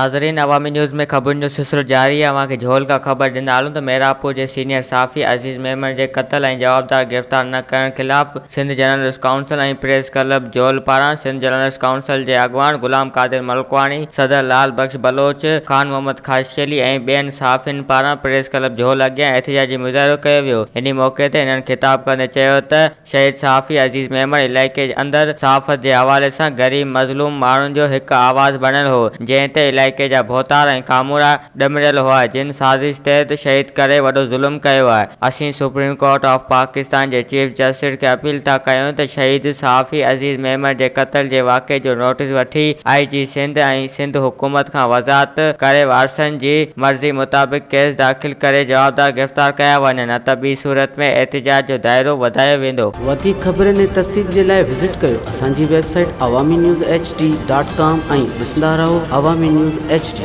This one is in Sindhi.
ناظرين عوامي نيوز ۾ خبرن جو سلسلو جاري آهي اوهان کي جهول کان خبر ڏيندا هلون ته ميرانپور جي سينيئر صحافي عزيز ميمڻ جي قتل ۽ جوابدار گرفتار نه ڪرڻ خلاف Sindh journalist council ۽ press club Jhol پاران سنڌ جرنلسٽ ڪائونسل جي اڳواڻ غلام قادر ملڪواڻي، صدر لعل بخش بلوچ، خان محمد خاصخيلي ۽ ٻين صحافين پاران پريس ڪلب جهول اڳيان احتجاجي مظاهرو ڪيو ويو انهي موقعي تي هنن خطاب ڪندي چيو ته شهيد صحافي عزيز ميمڻ علائقي اندر صحافت جي حوالي سان غريب مظلوم ماڻهن جو هڪ آواز بڻيل هو، جنهن تي علائقي جا ڀوتار ۽ ڪامورا ڏمريل هئا، جن سازش تحت شهيد ڪري وڏو ظلم ڪيو آهي. اسين سپريم ڪورٽ آف پاڪستان جي چيف جسٽس کي اپيل ٿا ڪيون ته شهيد صحافي عزيز ميمڻ جي قتل جي واقعي جو نوٽيس وٺي آء جي سنڌ ۽ سنڌ حڪومت کان وضاحت ڪري وارثن جي مرضي مطابق ڪيس داخل ڪري جوابدار گرفتار ڪيا وڃن نه ته ٻي صورت ۾ احتجاج جو دائرو وڌايو ويندو. وڌيڪ خبرن ۽ تفصيل جي لاء وزٽ ڪيو اسان جي website Awami news H D dot com ۽ ڏسندا رهو عوامي نيوز ايڇ ڊي.